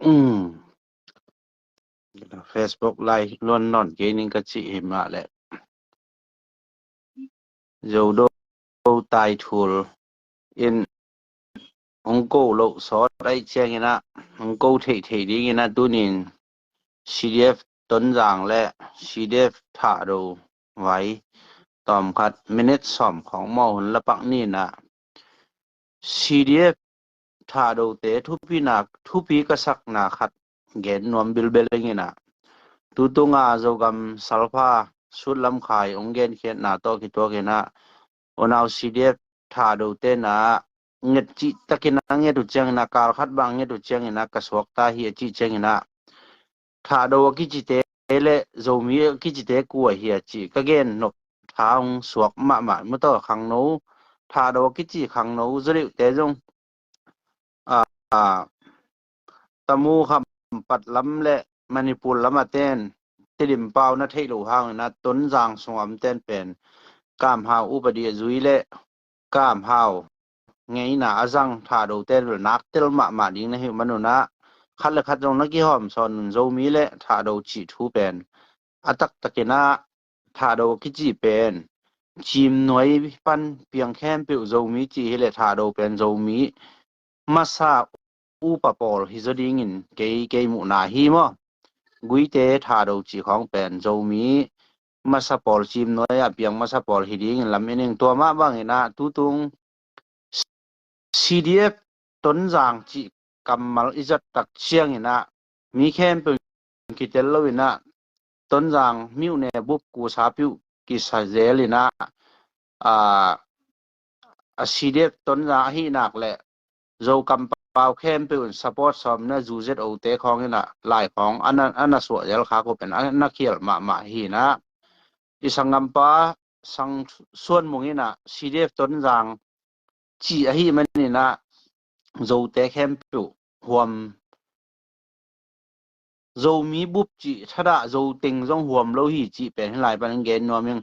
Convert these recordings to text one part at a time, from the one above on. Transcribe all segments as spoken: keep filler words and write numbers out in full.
um, Facebook Live luan nawn kei ning ka cih hi mah leh. Zodo Tai Thul in hong ko loh sawt ahih ciangin ah, hong ko theihtheih dingin ah, tunin C D F Tonzang le C D F Thado vai tawmkhat minute sawm khawng maw hun la pak ni in ah, C D F Thadote thupi nak, thupi ka sakna khat gen nuam bilbel ing in ah, tutung a Zogam Salpha Sut Lam Khai hong genkhiatna tawh kituak in ah, unau C D F Thadote in ah nget cih takin ah nget uh ciangin ah, kal khat bang nget uh ciangin ah, ka suakta hi a cih ciangin ah, Thado a kicite le Zomi a kicite kua hi a cih ka gen nop tha hong suak mahmah. Mutaw khangno, Thado a kici khangno zaw deuhte zong, a, a, Tamu Kham Pat lam le Manipur lam a ten Tedim pau na theih loh hangin ah, Tonzang sung a om ten pen Kam Hau upadi a zui le Kam Hau ngeina a zang Thado ten bel nak tel mahmah ding na hih man un ah, khat le khat zong na kihawm sawn un. Zomi le Thado cih thu pen a taktakin ah Thado kici pen Cimnuai pan piang khempeuh Zomi cih hi le, Thado pen Zomi masa upa pawl hi zaw dingin kei, kei muhna hi maw. Guite Thado cih khawng pen Zomi masa pawl, Cimnuai ah piang masa pawl hi dingin lam-en ing. Tua mah bangin ah tutung C D F Tonzang cih kammal i zat tak ciangin ah, mi khempeuh kitel lo in ah, Tonzang myone bup kusa peuh kisa zel in ah, a, a C D F Tonzang ahih nak le Zo kampau khempeuh in support sawm in ah, zu zet ote khawng in ah, lai khawng a na, a na suah zel khak uh pen a na khial mahmah hi in ah, i sanggampa Sang Suan Mung in ah C D F Tonzang cih ahih manin ah, Zote khempeuh huam, Zomi bup cih thadah Zo teng zong huam lo hi cih pen hih lai panin gen nuam ing.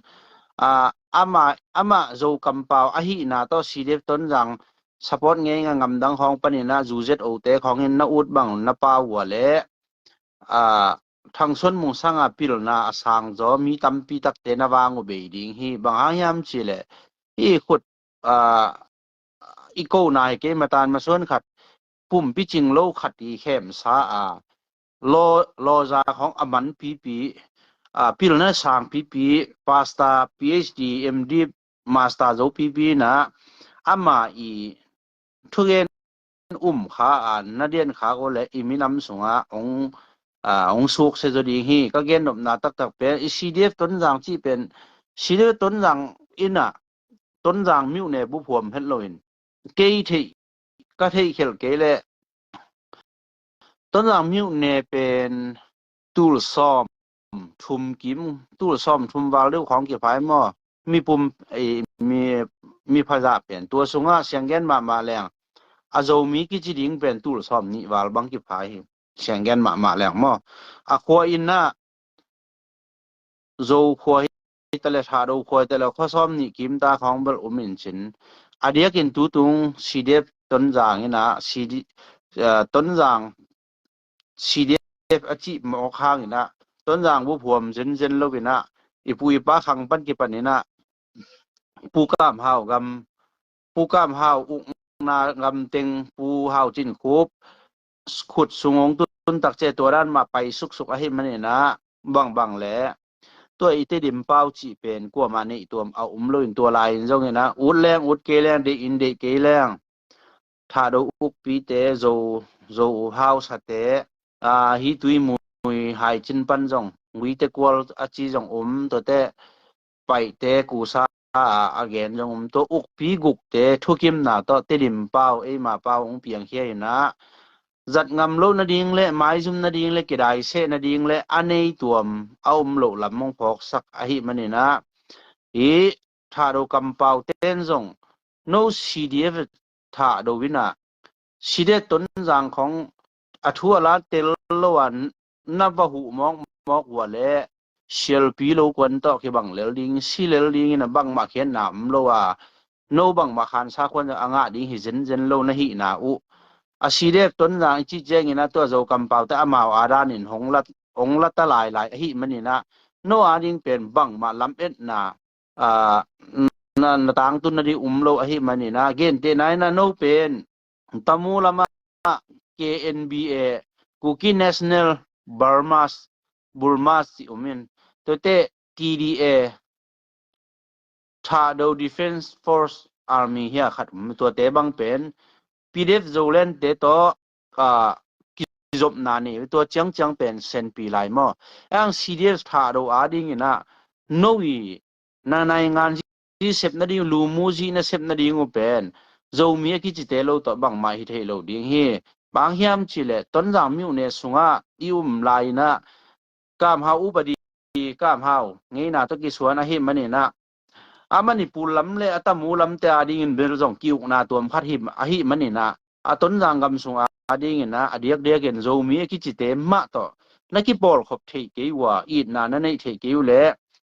A, amah, amah Zo kampau ahihna tawh C D F Tonzang support ngeinga, ngamdang khawng panin ah zu zet ote khawng in na ut bang na pau uh a leh, a, Thang Suan Mung sanga pilna a sang zaw mi tampi takte na vang uh bei ding hi. Bang hang hiam cih leh, hih khut, a, i kona hi kei, matan masuan khat, pumpi cing lo khat i khemsa a, law, lawza khawng a man pipi, a, pilna sang pipi, pastor, P H D, M D, master zo pipi in ah, amah i thugen um kha a, na dian khak uh leh i minam sungah hong, a, hong suksia zaw ding hi. Ka gen nopna taktak pen, i C D F Tonzang cih pen, C D F Tonzang in ah, Tonzang myone bup huam het loin, kei theih, ka theih khelh kei leh, Tonzang myone pen tul sawm thum kim, tul sawm thum val deuh khawng kiphai maw. Mipum, eh, mi, mi phazah pen tua sungah sianggen mahmah leng, a Zomi kici ding pen tul sawm nih val bang kiphai hi. Sianggen mahmah leng maw. A khua in ah, Zo khua hi ta leh, Thado khua hi ta leh, khua sawm nih kim ta khawng bel um in cin, a diakin tutung C D F Tonzang in ah, C D, eh, Tonzang C D F a cih mawk hangin ah, Tonzang bup huam zenzen lo in ah, i pu i pa khang pan kipan in ah, Pu Kam Hau gam, Pu Kam Hau ukna gam teng, Pu Hau Cin Khup khut sung hong tun tak ciang tua dan mah pai suksuk ahih manin ah, bangbang leh tua i Tedim pau cih pen kuamah neih tuam a um loin, tua lai-in zongin ah, ut leng ut kei leng, deih in deih kei leng, Thado ukpite, Zo, Zo hausate, a, hih Tuimui Haicin pan zong, Guite Kual a ci zong um, tuate Paite kusa a, a gen zong um, tua ukpi gukte thukimna tawh Tedim pau, eima pau hong piangkhia in ah, zat ngam loh nading le, maizum nading le, kidai seh nading le a nei tuam a um loh lam hong phawksak ahih manin ah, hih Thado kampau ten zong, no C D F Thado in ah, C D F Tonzang khawng a thu a la tel lo a, na va huh mawkmawk uh a leh, sialpi lo kuan tawh kibang lel ding, si lel dingin ah, bangmah khiatna om lo a, no bangmah khansa khuan a ngah ding hi zenzen lo na hihna uh, A C D F Tonzang i cih ciangin ah tua Zo kampaute amau a danin hong la, hong la ta lailai ahih manin ah no a ding pen bangmah lametna, ah, na, na tangtun nading um lo ahih manin ah, gentehna in ah no pen Tamu lamah K N B A, Kuki National Burmas, Burmas ci um in, tuate T D A, Thado Defense Force Army hi a khat um, tuate bang pen P D F Zolandte tawh, ah, kizopna nei, tua ciangciang pen senpi lai maw. Ang C D F Thado a dingin ah no i na naingan zi sep nading, lumu zi na sep nading uh pen Zomi a kicite lo tawh bangmah hi thei lo ding hi. Bang hiam cih leh Tonzang myone sungah i um lai-in ah Kam Hau upadi, Kam Hau ngeina tawh kisuan ahih manin ah, a Manipur lam le a Tamu lamte a dingin bel zong ki-ukna tuam khat hi, ahih manin ah, a Tonzang gam sung a dingin ah a diakdiakin Zomi a kicite mah tawh na kipawlkhop theih kei uh a, itna na neih theih kei uh leh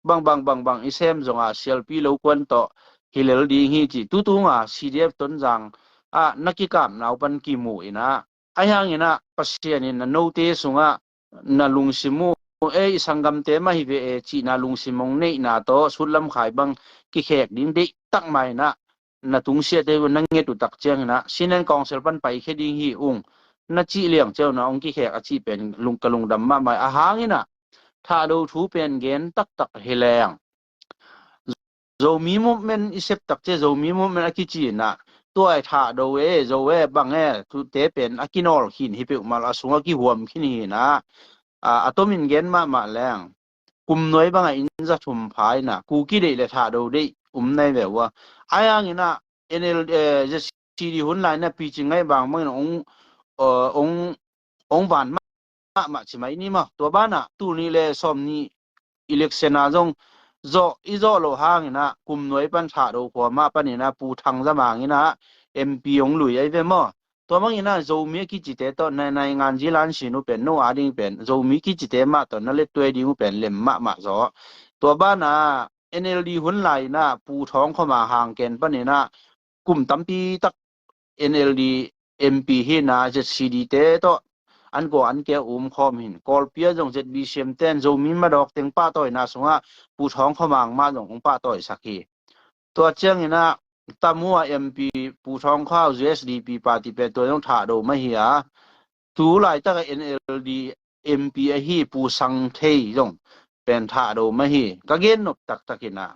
bang bang bang bang i sem zongah sialpi lo kuan tawh hi lel ding hi ci. Tutung a C D F Tonzang ah na kikapna uh pan kimu in ah, ahi hangin ah Pasian in na note sungah na lungsim uh, e, i sanggamte mah hi ve e cihna lungsim hong neihna tawh sutlam khai bang kikhek ding deih tak mah in ah, na tungsiahte uh na nget uh tak ciangin ah Senior Council pan paikhia ding hi ung na cih liang ciang un ah hong kikhek a cih pen lung, ka lungdam mahmah. A hangin ah Thado thu pen gen taktak hi leng, Zomi movement i sep tak ciang, Zomi movement a kici in ah, tua i Thado e, Zo e, bang e, tute pen a kinawl khin hi peuhmah lo, a sung a kihuam khin hi in ah, a, a tomin gen mahmah leng, kum nuai bangah inn za thum pha in ah, Kuki deih le Thado deih um nai ve uh a. Ahi hangin ah N L, eh, Z C D hun lai-in ah picing ngai bangbangin hong, eh, hong, hong van mahmah ci mai ni maw. Tua banah tul nih le sawm nih election ah zong zawh, i zawh loh hangin ah kum nuai pan Thado khua mah panin ah Pu Thang Za Mang in ah M P hong lui ahi ve maw. Tua bangin ah Zomi a kicite tawh na, naingan zi lan sin uh pen no a ding pen Zomi kicite mah tawh na lettuai ding uh pen lem mahmah zaw. Tua banah N L D hun lai-in ah Pu Thawng Khua Mang hang ken panin ah kum tampi tak N L D M P hi in ah Z C D te tawh an kua an kia um khawm hi in, Kawlpi ah zong Z B C M ten Zomi madawk teng pahtawina sungah Pu Thawng Khua Mang mah zong hong pahtawisak hi. Tua ciangin ah Tamu a M P Pu Thawng Khua, Z S D P party pen tua zong Thado mah hi a, tu laitak a N L D M P ahi Pu Sang Thei zong pen Thado mah hi. Ka gen nop taktak in ah,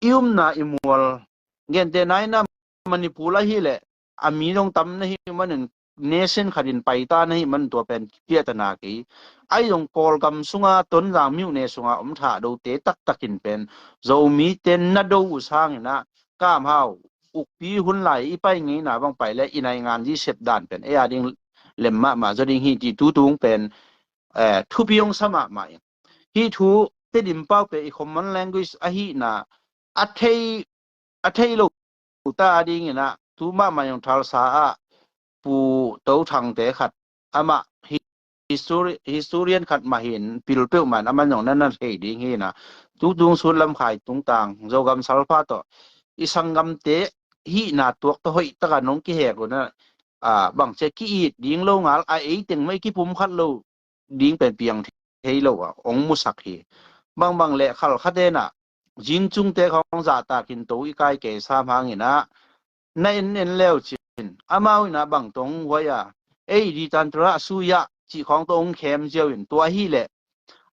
i umna i mual, gentehna in ah Manipur ahih leh a mi zong tam na hih manin, nation khat in paita na hih manin tua pen piahtana kei. Ahi zong Kawlgam sunga Tonzang myone sunga om Thadote taktak in pen Zomite na do uh sangin ah, Kam Hau, ukpi hun lai i pai ngeina bang pai le i naingan zi sep dan pen ei a ding lem mahmah zaw ding hi ci tutung pen, eh, thupi hong sa mahmah in. Hih thu Tedim pau pen i common language ahihna a thei, a thei lo ta a dingin ah tu mahmah zong Thalsa ah Pu To Thangte khat, amah hi-, histori-, historian khat mah hi in, pil peuhmah in aman zong na na thei ding hi in ah, tutung Sutlam Khai tungtang Zogam Salpa tawh i sanggamte hihna tuak tawh hoih taka nong kihek un ah, ah, bangci a ki-it ding lo ngal a, ei teng mah i kipumkhat lo ding pen piang thei lo a hong musak hi. Bangbang le khalkhaten ah zingcungte khawng zahtakin to i kai kei sam hangin ah, na en en leu cin, amau in ah bang tawh hong huai a, ei ditan tura a sui ah cih khawng tawh hong khem ziau in, tua ahih leh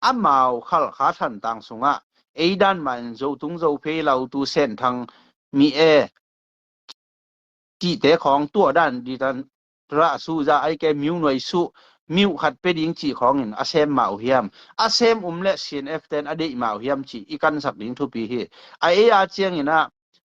amau khalkha thantang sungah ei dan mah in Zotung Zophei Lautu Senthang mi e cihte khawng tua dan ditan tura a suh zah ai ke miu nuai suh, miu khat pia ding cih khawngin a sem mah uh hiam? A sem um le C N F ten a deih mah uh hiam cih i kansak ding thupi hi. A ei a ciangin ah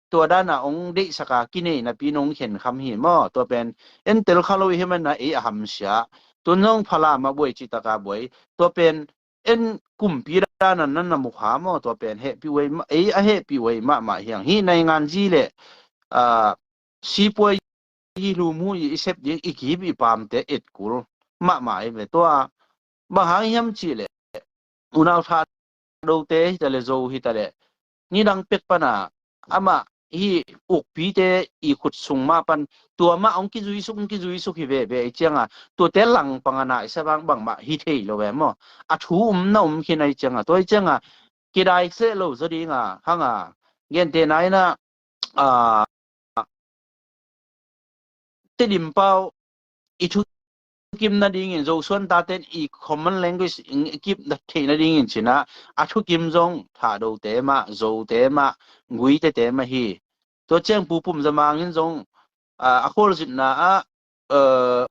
tua dan a hong deihsak a kinei napi in hong khenkham hi maw? Tua pen en tel kha lo i hih manin ah ei a hamsia. Tun zong Falam ah buai cih taka buai. Tua pen en kumpi dan a nan na mukha maw? Tua pen hehpih uh ei ma-, ei a hehpih uh ei mahmah hi hang. Hih naingan zi le, ah, sipuai i lum uh i, i sep ding i kip i pamte etkul mahmah ei ve. Tua bang hang hiam cih leh unau Thadote hi ta leh, Zo hi ta leh, nidang pek pan a amah hih ukpite i khut sung mah pan tua mah hong kizuisuk, hong kizuisuk hi veve i cianga, tuate langpang a naisa bang bangmah hi thei lo ve maw? A thu um na um khin a i cianga, tua i cianga kidai seh lo zaw dinga hanga, gentehna inah, a, Tedim pau i thukim nadingin, Zosuan taten i common language i kip theih nadingin cinah, a thukim zong Thahdote mah, Zote mah, Guitete mah hi. Tua ciang Pu Pum Za Mang in zong, a, a khualzinna ah, a,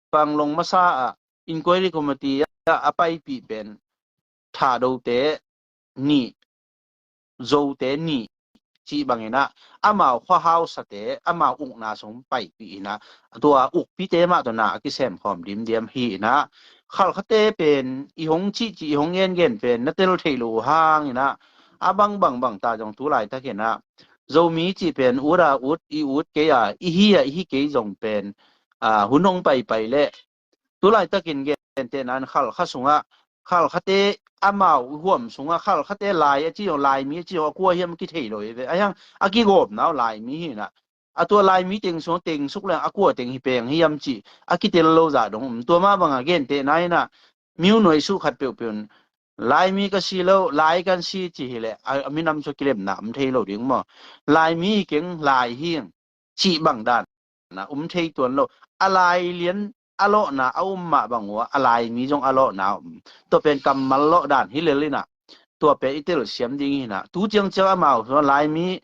Panglong masa ah inquiry committee ah a paipih pen Thahdote nih, Zote nih cih banginah, amau khuahausate amau ukna sung paipih inah, tua ukpite mah tawh na a kisem khawm dimdiam hi inah, Khalkhate pen i hong cihcih, i hong gengen pen na tel theih lo uh hanginah, a bang bang bang ta zong tu laitakinah Zomi cih pen ut a ut, i ut kei a, i hi a i hi kei zong pen, a, hun hong paipai leh tu laitakin gentehna in Khalkha sungah, Khalkhate amau huam sungah Khalkhate Lai a ci zong, Laimi a ci zong, a kua hiam kithei lo hi ve. A hiang a kigawmna uh Laimi hinah, a tua Laimi teng sungah teng suk leng a kua teng hi peng hiam cih a kitel lo zah dong um. Tua mah banga gentehna inah miunuai suh khat peuhpeuh in Laimi ka si lo, Lai kan si ci hileh a, a minam sua kilemna um thei lo ding maw? Laimi hi keng, Lai hi cih bang dan na um thei tuan lo. A Lai lian a lawhna a um mah bang uh a, a Laimi zong a lawhna a um. Tua pen kammal lawh dan hi lel inah, tua pen i telsiam ding hinah. Tu ciangciang amau Laimi,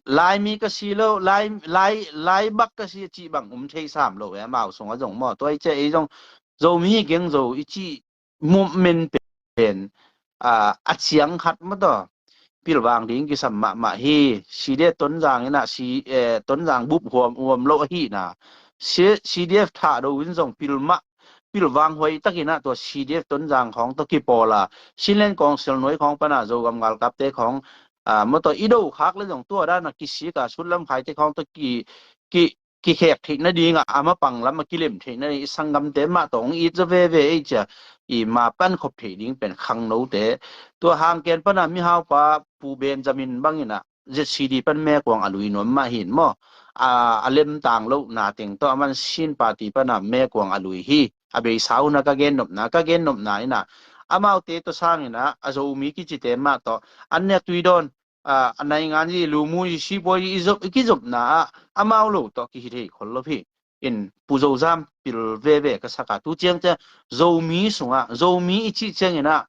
Laimi ka si lo, Lai, Lai, Lai bak ka si cih bang um thei sam lo e, amau sungah zong maw? Tua i ciah ei zong Zomi hi keng, Zo i cih movement pen, a, a ciang khat maw taw pilvang ding kisam mahmah hi. C D F Tonzang inah, si, eh, Tonzang bup huam, huam lo ahihna, C-, C D F Thahdo in zong pil mah, pilvang huai takinah tua C D F Tonzang khawng tawh kipawl a, Chinland Council nuai khawng pana Zogam galkapte khawng, a, maw taw i do khak le zong tua dana kisik a, sutlam khaite khawng tawh ki, ki, kikhek theih nadingah, a mapang lam a kilem theih nading i sanggamte mah tawh hong it zaw veve ei cia, i ma pan khop theih ding pen khangnote. Tua hangken pana mihaupa Pu Benjamin banginah Z C D pan mekuang a lui nuam mah hin maw? A, a lemtang lohna teng tawh a man sin party pana mekuang a lui hi. A beisa hunah ka gennopna, ka gennopna inah amaute tawh sanginah a Zomi kicite mah tawh an nek tui dawn, a, a naingan i lumu i sipuai i zop, i kizopna ah amau lo tawh kihi thei khol lo hi. In Pu Zozam pil veve ka saka tu ciangciang Zomi sungah, Zomi i cih cianginah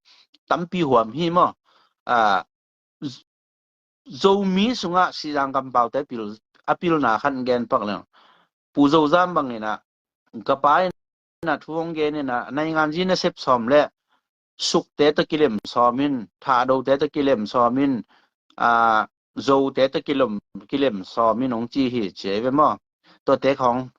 tampi huam hi maw? A, Z-, Zomi sungah Sizang kampaute pil, a pilna khan gen pak leng. Pu Zozam banginah ka pa in a thu hong gen inah naingan zi nasep sawm le Sukte tawh kilem sawmin, Thahdote tawh kilem sawmin, a, Zote tawh kilem, kilem sawmin hong ci hi ci ei ve maw? Tuate khawng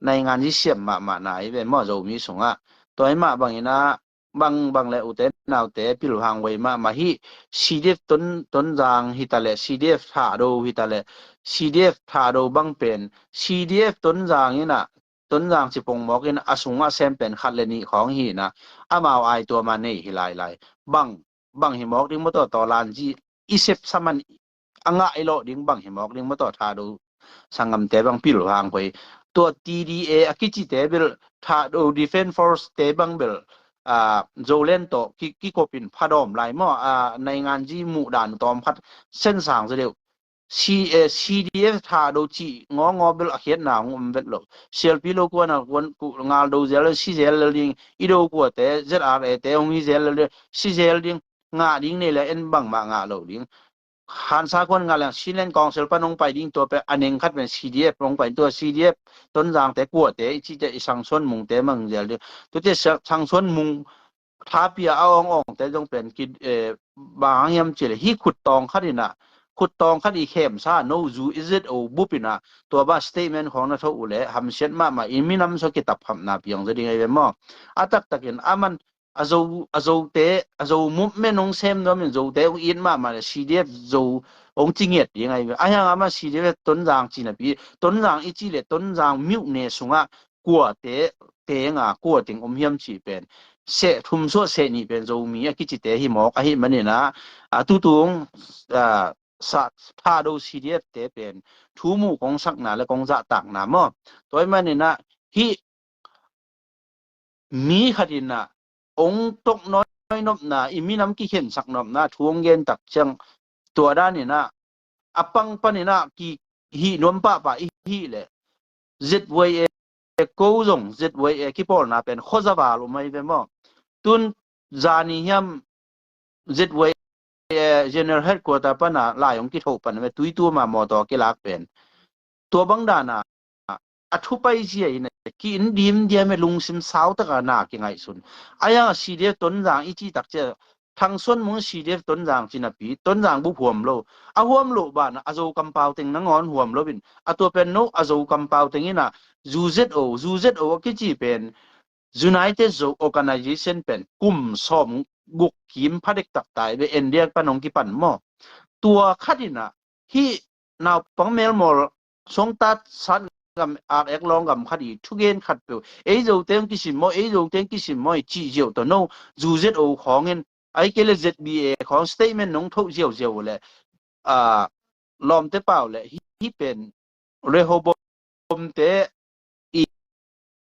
naingan zi siam mahmah na ei ve maw Zomi sungah? Tua ei mah banginah bang bang le ute naute pilvang huai mahmah hi. C D F Ton, Tonzang hitaleh, C D F Thahdo hitaleh, C D F Thahdo bang pen C D F Tonzang inah, Tonzang cipong mawkin a sungah sem pen khat le nih khawng hinah amau ai tua ma nei hi lailai. Bang, bang hi mawk ding maw taw, taw lanzi i sep saman a ngah i lawh ding bang hi mawk ding maw taw, Thahdo sanggamte bang pilvang huai. Tua T D A a kicite bel, Thahdo Defense Force te bang bel, a, Zoland tawh ki, kikopin phadawm lai maw? A, naingan zi muhdan tawm khat sensang zaw deuh. C, eh, C D F Thahdo cih ngawngaw bel a khiatna hong um vet lo. Sialpi lo kuana kuan, ku, ngal do zel, si zel lel ding, i do kuate, Z R A te hong hi zel lel ding, si zel ding, ngah ding nei le en bangmah ngah lo ding. Hansa kuan ngah leng Chinland Council pan hong pai ding tua pen a neng khat pen C D F hong pai tua C D F Tonzangte kuate i cihte i Sangsuan Mungte mang zel ding. Tuate Sa-, Sangsuan Mung thapia a awng awngte zong pen ki, eh, bang hang hiam cileh hih khut tawng khat inah, khut tawng khat i khemsa no zu i zet o bup inah tua ba statement khawng na tho uh leh hamsiat mahmah i minam sua kitap hamna piang zaw ding ei ve maw? A taktakin a man a Zo, a Zote, a Zo movement hong sem nuamin Zote hong it mahmah le C D F Zo hong ci ngiat ding ahi ve. A hiang a ma C D F Tonzang ci napi, Tonzang i cih le Tonzang miuhne sungah kuate tenga, kua teng om hiam cih pen seh thum suah seh nih pen Zomi a kicite hi mawk ahi maninah, a tutung, a, sa, Thado C D F te pen thu muh kong sakna le kong zahtakna maw. Tua ahih maninah hih mi khat inah ong tok nawi nopna, i minam kikhensak nopna thu ong gen tak ciang, tua daninah a pang paninah ki hih nuam pahpah i hih leh Z Y A ko zong, Z Y A kipawlna pen khuazaval um ahi ve maw. Tun zani hiam Z Y A General Headquarter pana lai ong kithoh pan ve, tuitu ma mawtaw kilak pen. Tua bang dana a thupai zia in ki in dim diam e, lungsim sau taka na kingaihsun. Ahi hanga C D F Tonzang i cih tak ciang, Thang Suan Mung C D F Tonzang cinapi, Tonzang bup huam lo. A huam loh bana a Zo kampau teng nangawn huam lo in, a tua pen no a Zo kampau teng inah Z Z O, Z Z O a kici pen United Zo Organization pen kum sawm guk kim phadek tak tai ve, India pan hong kipan maw. Tua khat inah hih naupang melmawl songtat sat gam ak ek lawng gam khat i thugen khat peuh, ei Zote hong kisim maw, ei Zote hong kisim maw i cih ziau tawh no Z Z O khawngin, ahih kei le Z B A khawng statement nong thoh ziauziau uh leh, a, lawmte pau leh hih, hih pen Rehoboam te i,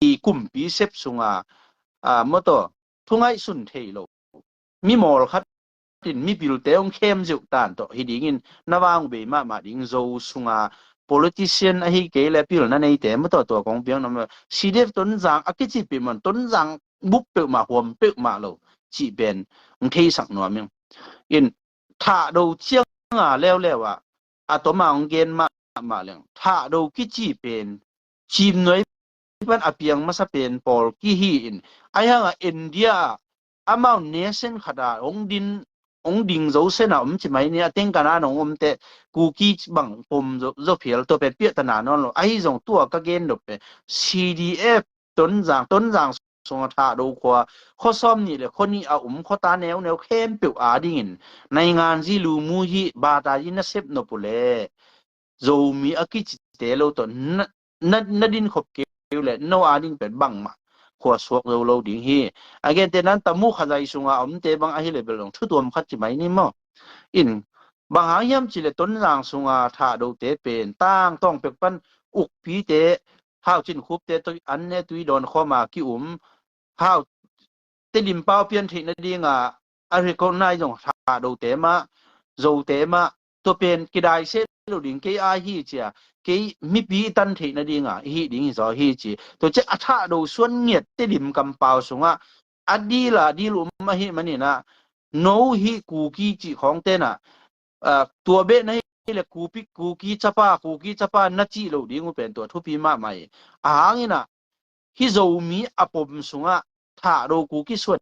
i kumpi sep sunga, a, mawtaw thu ngaihsun thei lo mimawl khat in mipilte hong khem ziau tan tawh hi dingin na vang bei mahmah ding. Zo sunga politician ahih kei le pilna neite mawtaw tua kong piang na maw, C D F Tonzang a kici peuhmah, Tonzang bup peuhmah, huam peuhmah lo cih pen hong theisak nuam ing. In Thado cianga leuleu ah a toma hong gen mahmah leng, Thado kici pen cimnuai pan a piang masa pen pawl kihi in, ahi hanga India ah amau nation khat ah hong din, hong ding zo sena om ci mai ni, a tengkana nong om teh Kuki bang pom zo, zo phial, tua pen piahtana nawn lo. Ahi zong tua ka gen nop pen C D F Tonzang, Tonzang sunga Thado khua, khua sawm nih le khua nih a um khuata neuneu khempeuh adingin naingan zi lumu hi bata zi na sep nop uh leh Zomi a kicite lo tawh na, na, na din khop kei uh leh no ading pen bangmah khua suak zo lo ding hi. A gente nan Tamu Khazai sunga omte bang ahi le bel zong thutuam khat ci mai ni maw. In bang hang hiam ci le Tonzang sunga Thadote pen tangtawng pek pan ukpite, Hau Cin Khup te tui an ne tui dawn khawma ki um, Hau Tedim pau pian theih nadinga a recognize zong Thadote mah, Zote mah, tua pen kidai seh lo ding, kei a hi cia, kei mipi i tan theih nadinga i hih ding hi zaw hi ci. Tua cia a Thado suan ngiat Tedim kampau sungah a dila dil um ahi maninah, no hih Kuki cih khawng tenah, a, tua beh na hi le Kupi, Kuki capa, Kuki capa na cih lo ding uh pen tua thupi mahmah hi. A hanginah hih Zomi a pom sungah Thado Kuki suan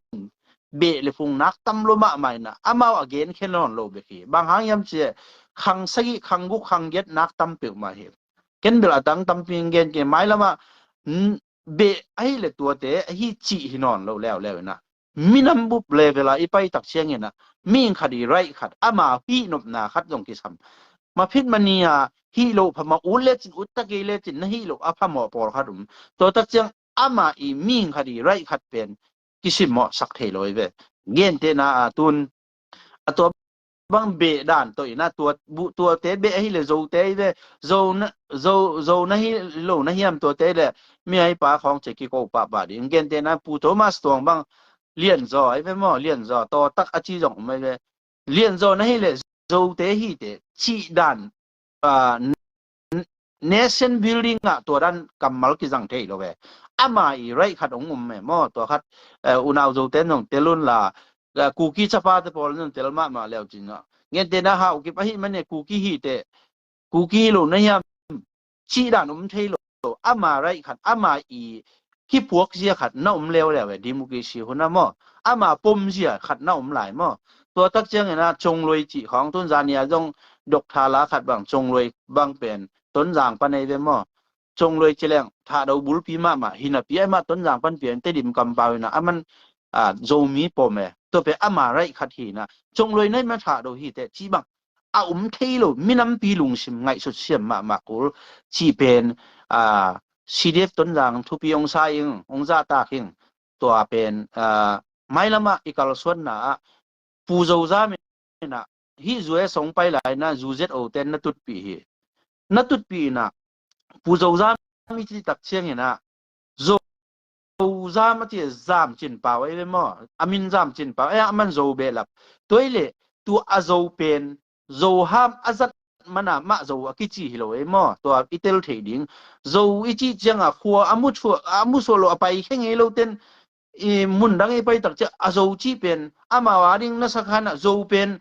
beh le phung nak tam lo mahmah inah amau a gen khen lawn lo bek hi. Bang hang hiam ci le khang sagih, khang guk, khang giat nak tam peuhmah hi. Ken bel a tang tampi gen kei, mailamah beh ahi le tuate ahi cih hi nawn lo leuleu inah minam bup level a i pai tak cianginah mihing khat i right khat, ama hih nopna khat zong kisam. Maphit mania hih loh phamawh, ut lecin ut, ta kei lecin na hih loh a phamawh pawlkhat um. Tua tak ciang ama i mihing khat i right khat pen kisimmawhsak thei lo hi ve. Gentehna a tun a tua bang beh dan tawh inah tua, bu, tuate beh ahi le Zote ahi ve, Zo na, Zo, Zo na hi lo na hiam tuate le mi ahi pa khawng ci kiko pahpah ding. Gentehna Pu Thomas Tuang bang Lianzaw ahi ve maw, Lianzaw tawtak a ci zong um ahi ve. Lianzaw na hi le Zote hi teh cih dan, a, nation building ah tua dan kammal kizang thei lo ve. Ama i right khat hong um e maw, tua khat, eh, unau Zote nong tel un la, eh, Kuki capate pawl nong tel mahmah leu cin ah. Gentehna Haukip ahi mane Kuki hi teh, Kuki hi lo na hiam cih dan um thei lo. Ama right khat, ama i kiphuak zia khat na um leuleu e, democracy hun a maw. Ama pom zia khat na um lai maw. Tua tak ciangin a Congloi cih khawng tun zania zong Doctor la khat bang Congloi bang pen Tonzang pan ei ve maw. Congloi ci leng Thado bulpi mahmah hi napi, amah Tonzang pan pian Tedim kampau inah aman, a, Zomi pom e. Tua pen ama right khat hi inah Congloi na hi mah Thado hi teh cih bang a um thei lo, minampi lungsim ngaihsut siam mahmah kul cih pen, a, C D F Tonzang thupi hong sa ing, hong zahtak ing. Tua pen, a, mailamah i kalsuanna ah Pu Zo Zam inah hih U S hong pai lai-in ah U Z O te na tutpih hi. Na tutpih in ah Pu Zo Zam i cih tak ciangin ah Zo Zam a ci, Zam Cin Pau ei ve maw? A min Zam Cin Pau ei, a man Zo behlap. Tua hi leh tua a Zo pen Zo ham a zat man a mah Zo a kici hi lo ei maw? Tua i tel theih ding. Zo i cih ciang a khua a mu suah, a mu suah lo, a paikhia ngei lo ten i mun dang i pai tak ciang a Zo cih pen amau a ding na sak han ah Zo pen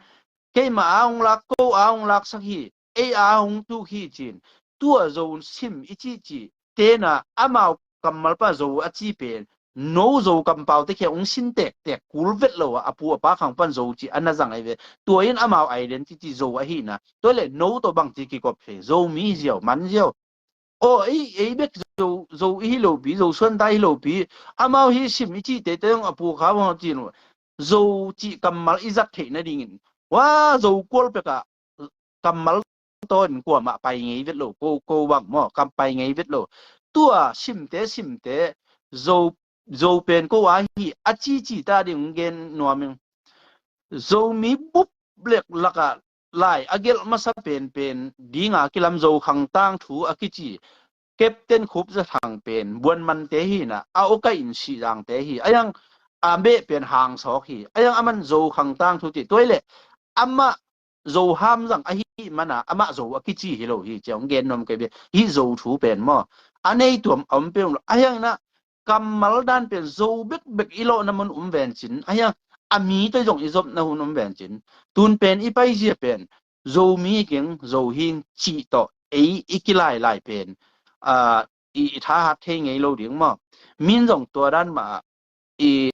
keima a hong lak, ko a hong laksak hi, ei a hong tuk hi ci-in. Tua Zo sim i cih cih ten ah amau kammal pan Zo a ci pen no Zo kampau te kiang hong sin tektek kul vet lo a, a pu a pa khang pan Zo cih a na zang ei ve. Tua in amau identity Zo ahihna. Tua leh no tawh bangci kikop thei? Zomi hi ziau, man ziau. Aw, ei, ei bek Zo, Zo i hi lopi, Zo suan ta i hi lopi. Amau hih sim i cih teitei hong a pu kha hong cih lo. Zo cih kammal i zat theih nadingin, hua Zo kual pek ah kammal tawh in kuamah pai ngei vet lo, ko, ko bang maw, kam pai ngei vet lo. Tua simte, simte, Zo, Zo pen ko a hi a cici ta ding hong gen nuam ing. Zomi bup lek lak ah lai a gelh masa penpen ding a kilam Zo Khang Tangthu a kici Captain Khup Za Thang pen Buanman te hi in ah, a ukai in Sihzang te hi. A yang a beh pen Hang Sawk hi. A yang a man Zo Khang Tangthu ci. Tua hi leh amah Zo ham zang ahih man a amah Zo a kici hi lo hi ci-a hong gen nuam ka hi ve. Hih Zo thu pen maw, a nei tuam a om pen lo. A yang in ah kammal dan pen Zo bekbek i lawhna mun um vencin, a hiang a mi tawh zong i zopna hun um vencin, tun pen i paizia pen Zomi hi keng, Zo hi ing cih tawh ei i kilailai pen, ah, i, i thahat thei ngei lo ding maw? Min zong tua dan mah ah i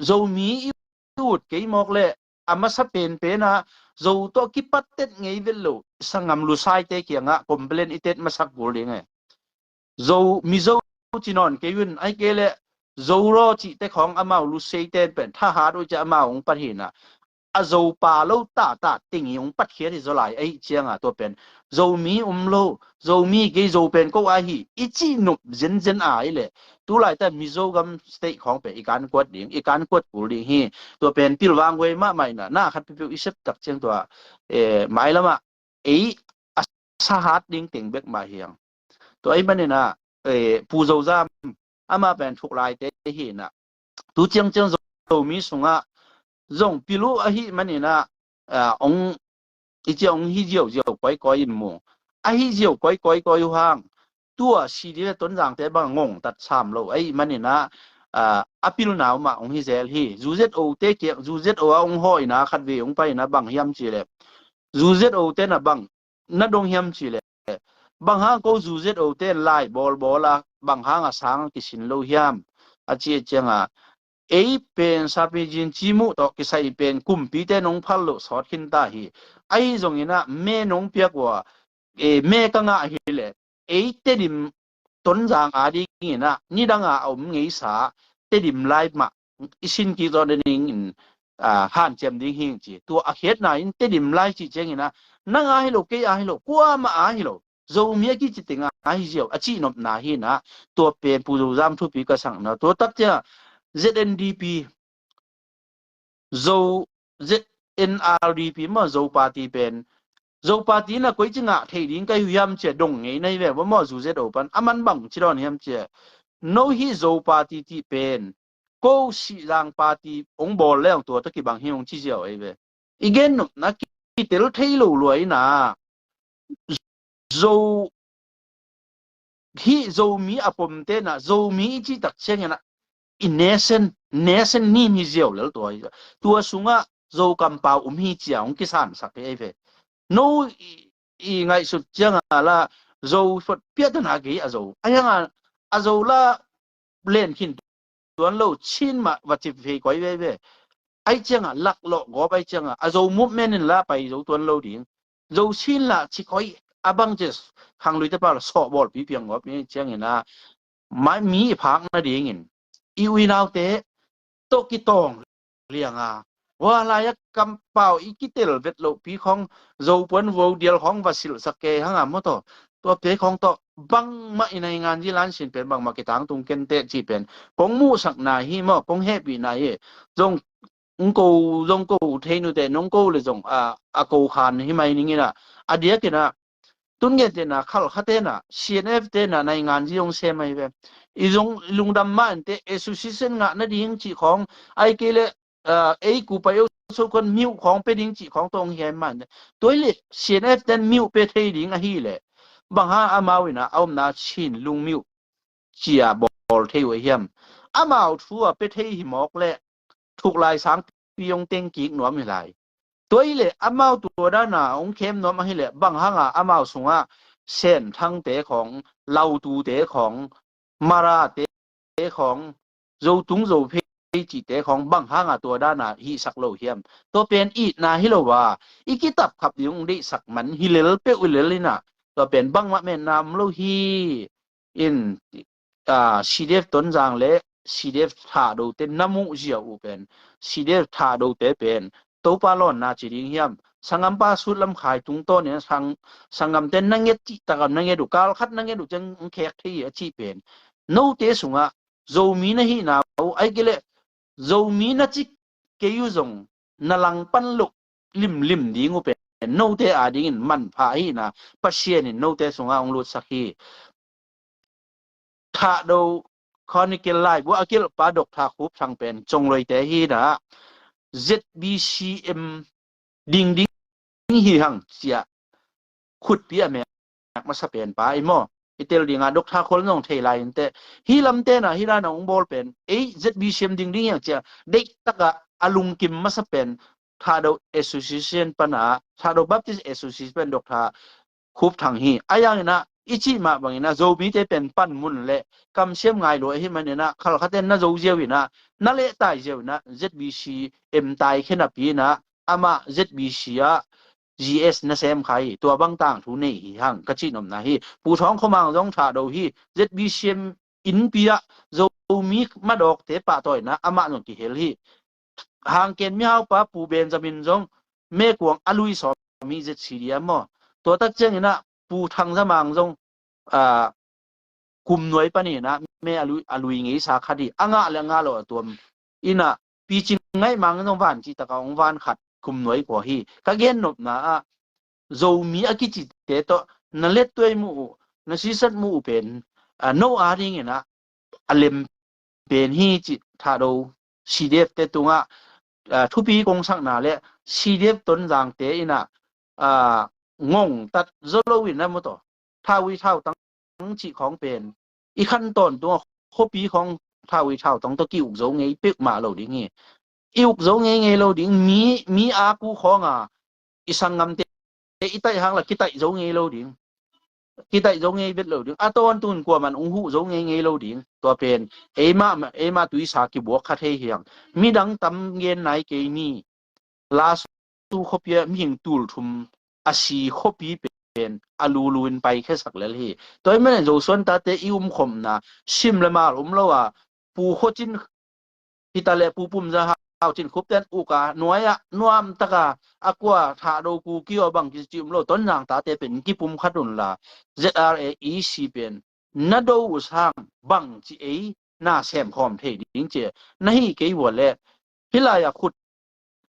Zomi i ut kei mawk leh a masa penpen ah Zo tawh kipattet ngei vet lo sanggam Lusaite kiangah complain i tet masak kul ding e. Zo, Mizo ci nawn kei un, ahih kei leh Zoro cihte khawng amau Lusaite pen thahat uh ci-a amau hong pat hi in ah, a Zopa lo tahtah ting hi hong patkhiat hi zaw lai ahih ciang a, tua pen Zomi um lo, Zomi kei, Zo pen ko a hi i cih nop zenzen a hi leh, tu laitak Mizo gam state khawng pen i kankuat ding, i kankuat kul ding hi. Tua pen pilvang huai mahmah in ah, na khat peuhpeuh i sep tak ciang tua, eh, mailam ah ei a sahat ding teng bek mah hi hang. Tua ahih manin ah, eh, Pu Zo Zam, amah pen Thuk Laite hi in ah, tu ciangciang Zomi sungah zong pil uh ahih manin ah, ah, hong, i ci a hong hi ziauziau kawikawi in mu. A hi ziau kawikawi koi uh hang, tua C D F Tonzangte bang ngongtat sam lo ahih manin ah, ah, a pilna uh mah hong hi zel hi. U Z O te kiang, U Z O a hong hawh in ah khatvei hong pai in ah bang hiam cih leh, U Z O te na bang na dong hiam cih leh, bang hang ko U Z O te in lai bawlbawl a, bang hang a sang a kisin lo hiam, a cih ciang a, ei pen Sapijin Cimuh tawh kisai pen kumpite nong phal loh sawt khin ta hi. Ahi zongin ah me nong piak uh a, eh, me ka ngah hi leh, ei Tedim Tonzang a dingin ah nidang a a om ngeisa Tedim lai mah i sin kik zawh nadingin, ah, hanciam ding hi ing ci. Tua a khiatna in Tedim lai cih ciangin ah nang a hi lo, kei a hi lo, kuamah a hi lo, Zomi a kici teng a hi ziau a cihnopna hi in ah, tua pen Pu Zo Zam thupi ka sakna. Tua tak ciang Z N D P, Zo, Z N R D P maw, Zo party pen, Zo party na koici ngah thei ding ka hi uh hiam ci-a dong ngei na hi ve maw, U Z O pan. A man bang ci dawn hiam ci-a, no hih Zo party cih pen ko Sihzang party hong bawl leng tua tawh kibang hi hong ci ziau ei ve. I gennopna kitel thei lo lua in ah, Zo, hih Zomi a pomte in ah, Zomi i cih tak ciangin ah i nation, nation nim hi ziau lel tua hi. Tua sungah Zo kampau um hi ci-a hong kisansak hi ei ve. No i, i ngaihsut ciang a lah Zo phot piahtana kei a Zo. A hiang a, a Zo lah len khin tuan lo, Chin mah va cip vei koi veve. Ahi ciang a, laklawh gawp ahi ciang a, a Zo movement in lah pai zo tuan lo ding. Zo Chin lah ci koi a bang ci, khangluite pau lah sawhbawlpi piang gawp ni ciangin ah, mai mi i phak nadingin i uinaute tawh kitawng liang a, hua lai a kampau i kitel vet lohpi khawng, Zo puan vuau dial khawng va silhsak kei hang a maw taw. Tua pe khawng tawh bangmah i naingan zilan sin pen bangmah kitangtung kenteh cih pen kong muhsakna hi maw, kong hehpihna hi. Zong ung ko zong ko thei nute, nong ko le zong a, a ko khan hi mai ning ina, a diak ina, tun gen tena khal kha tena, C N F tena naingan zi ong sem ai ve. I zong lungdam ma ente, association ngah na ding cih khong, ai kei le, ah, ei ku pai eu so kon miu khong pe ding cih khong tong hiam man. Tuai le C N F ten miu pe thei ding ahi le, bang hang amau ina a omna Chin lung miu cia bawl thei uh a hiam? Amau thu a pe thei hi mawk le, thuk lai sang piong teng kik nuam hi lai. Tuai le amau tua dana ong khem nuam ahi le, bang hanga amau sunga Sen Thang te khong, Lautu te khong, Mara te khong, Zotung Zophei cite khong bang hanga tua dana hihsak lo hiam? Tua pen itna hi lo a, i kitap khap ding ung deihsak man hi lel peuh i lel ina, tua pen bangmah menna om lo hi. In, ah, C D F Tonzang le C D F Thahdo te na muh zia uh pen, C D F Thahdo te pen Topa lawnna ci ding hiam? Sangampa sut lam khai tungtawn in sang, sanggam te na nget cih takam na nget uh, kal khat na nget uh ciang khek thei a cih pen note sungah Zomi na hihna uh, ai kei le Zomi na cik kei uh zong na langpan loh limlim ding uh pen note a dingin manpha ahina Pasian in note sungah ong lutsak hi. Thahdo Chronicle laibu a kilhpa Doctor Khup Thang pen Congloite hina Z B C M ding ding hi hang cia khutpi a mek masa pen pa i maw? I tel dinga Doctor Khol nong thei lai inte, hi lamte na hi dana ong bawl pen ei Z B C M ding ding hiang cia deih taka a lungkim masa pen Thahdo Association pana, Thahdo Baptist Association pen Doctor Khup Thang hi. A yang ina i cih mah bang ina Zomite pen panmun le kamsiam ngai lo ahi man ina khal khaten na zo ziau ina, na leh tai ziau ina Z B C M tai khe napi ina amah Z B C ah G S na sem kha hi, tua bang tangthu nei hi hang ka cih nopna hi. Pu Thawng Khua Mang zong Thahdo hi, Z B C M innpi ah Zomi madawkte pahtawina amah zong kihel hi. Hangken mihaupa Pu Benjamin zong Mekuang a lui sawm hi Z C D a maw? Tua tak ciangin ah Pu Thang Za Mang zong, ah, Kum Nuai panin ah me a lui, a lui ngeisa khat hi. A ngah le a ngah lo a tuam. Ina Pi Cing Ngaih Mang zong van cih taka ong van khat Kum Nuai khua hi. Ka gen nopna ah Zomi a kicite tawh na lettuai mu uh, na sisat mu uh pen, ah, no a dingin ah a lem pen hi cih Thahdo C D F te tungah, ah, thupi kong sakna le C D F Tonzangte ina, ah, ngongtat zo lo ina mu tawh Thawi Thautang cih khong pen i khan tawntung a khuapi khong Thawi Thautang tawh ki-uk zo ngei peuhmah lo ding hi. I uk zo ngei ngei lo ding, mi, mi a ku khong a i sanggamte i taih hang la kitaih zo ngei lo ding. Kitaih zo ngei vet lo ding. A tawntun kuaman ung huh zo ngei ngei lo ding. Tua pen eimah, eimah tuisa kibuak kha thei hiang. Midang tam gen nai kei ni. Lasu khuapi a mihing tul thum a si khuapi pen a lulu in pai khesak lel hi. Tua i manin Zosuan tate i umkhopna sim le mal um lo a, Pu Khua Cin hita le Pu Pum Za Hau Cin Khup ten uk a nuai ah nuam taka a kua Thahdo Kuki aw bang kici um lo, Tonzang tate pen kipum khat un la, Z R A E C pen na do uh sang bang ci ei na sem khawm thei ding ci na hi kei vua le, hih lai a khut,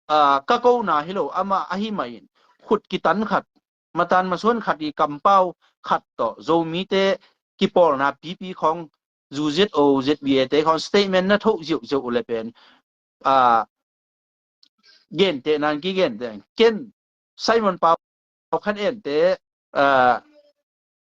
ah, ka kona hi lo, amah ahi mah in khut kitan khat, matan masuan khat i kampau khat tawh Zomite kipawlna pipi khong zu Z O Z B A te khong statement na thoh ziauziau uh le pen, ah, gente nan kigente ken Simon Pau khan ente, ah,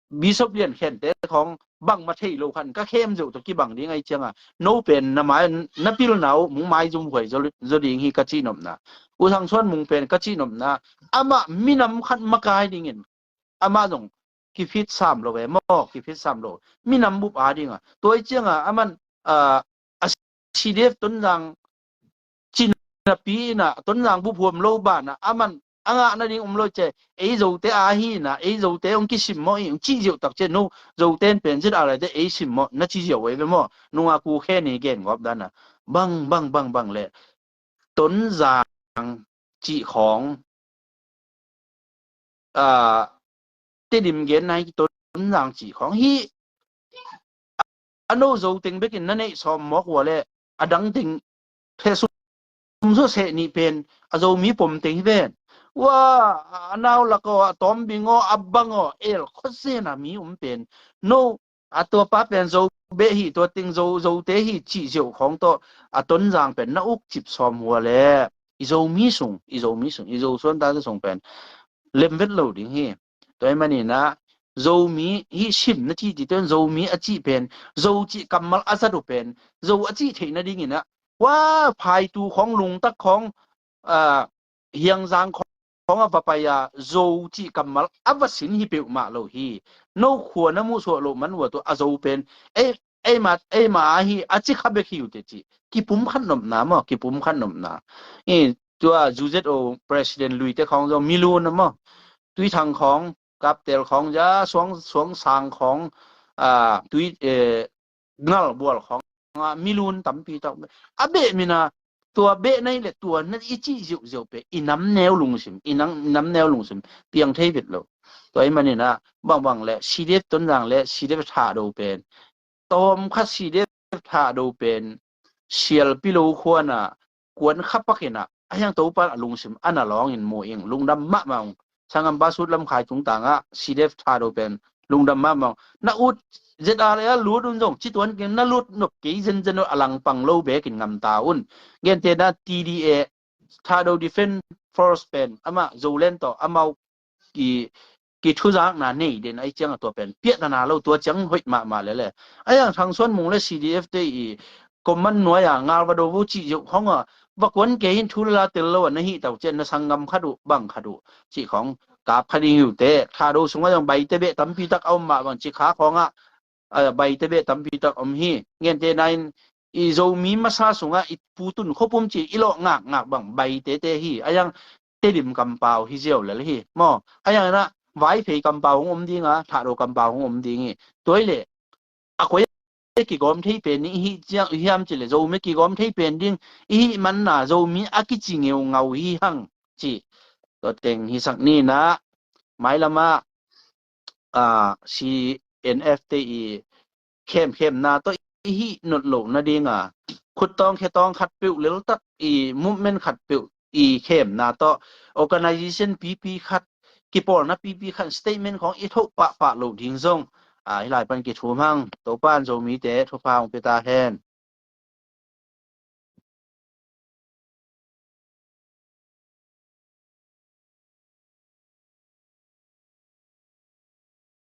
Bishop Lian Khente khong bangmah thei lo khan ka khem zeuh tawh kibang ding ahi cianga no pen na mai, na pilna uh mung maizum huai zaw, zaw ding hi ka cihnopna. U Thang Suan Mung pen ka cihnopna, amah minam khat makai dingin amah zong kifit sam lo ve maw, kifit sam lo. Minam bup a dinga. Tua i cianga aman, ah, a C D F Tonzang cinapi ina Tonzang bup huam lo bana aman a ngah nading um lo ce, ei Zote a hi ina, ei Zote ong kisimmawh i ong cih ziauh tak ce, no Zote in pen zit a laite ei simmawh na ci ziauh ei ve maw? Nunga ku khe ni gen gawp dana bang, bang, bang, bang le Tonzang cih khawng, ah, Tedim genna hi Tonzang cih khawng hi. A no Zo teng bekin na neih sawm mawk ua le a dang teng thesum soseh nih pen a Zomi pom teng hi ven. Ua, a nau lak aw, a tawmbing aw, a bang aw, el khawzena mi um pen no, a tuapa pen Zo beh hi, tua teng Zo, Zote hi cih ziau khawng tawh a Tonzang pen na uk cip sawm hua le i Zomi sung, i Zomi sung, i Zo suan ta sung pen lemvet lo ding hi. Tua hi maninah Zomi hi sim na cih ti tuan Zomi a cih pen, Zo cih kammal a zat uh pen Zo a cih theih nadinginah, ua, phaitu khawng, lungtak khawng, a, hiangzang khawng a va pai a Zo cih kammal a va sin hi peuhmah lo hi. No khua na muhsuah loh man ua tu a Zo pen ei, eima, eima ahi a ci kha bek hi uh te cih kipum khat nopna maw, kipum khat nopna. I tua U Z O president luite khawng zong milun a maw, Tuithang khawng, Kaptel khawng, ja, Suang, Suangsang khawng, a, Tui, eh, Ngalbual khawng a milun tampi tak a beh mina, tua beh na hi le tua na i cih ziauziau pen i nam neu lungsim, i nam, i nam neu lungsim piang thei vet lo. Tua hi maninah bangbang le C D F Tonzang le C D F Thado pen tawm khat C D F Thado pen sialpi lo khuana kuan kha pakinah a hiang Topan a lungsim a na lawngin mu ing, lungdam mahmah ung. Sangam Basut Lamkhai tungtangah C D F Thado pen lungdam mahmah ung. Na ut Z R A a lut un zong ci tuan keng, na lut nop kei zenzen uh a langpang lo bekin ngamta un. Gentena T D A, Thado Defense Force pen amah Zoland tawh amau ki, kithuzakna nei den ai ciang a tua pen piahtana lo, tua ciang hoih mahmah lele. Ai ang Thangsuan Mung le C D F te i command nuai a ngal va do vo cih ziau khawng a va kuan kei hin thu le la tel lo a na hih tau cian na sanggam khat uh bang khat uh cih khawng kap kha ding hi uh te. Thado sungah zong Baite beh tampi tak a om mah bang cih kha khawngah, a, Baite beh tampi tak om hi. Gentena in i Zomi masa sungah i putun khuapum cih i lawh ngakngak bang Baite te hi. Ai ang Tedim kampau hi ziau lel hi maw. Ai ang inah Vaiphei kampau hong om dinga, Thado kampau hong om ding hi. Tua hi leh a koi a kigawm thei pen ding i hih ciang, i hiam cih le Zomi kigawm thei pen ding i hih manna Zomi a kici ngeungau hi hang cih tua teng hisak ninah mailamah, a, C N F te i khemkhemna tawh i hih not loh nadinga khuttawng khetawng khatpeuh leltak i movement khatpeuh i khemna tawh organization pipi khat, kipawlna pipi khat statement khawng i thoh pahpah loh ding zong, a, hih lai pan kithum hang. Topan Zomite thupha hong pia ta hen.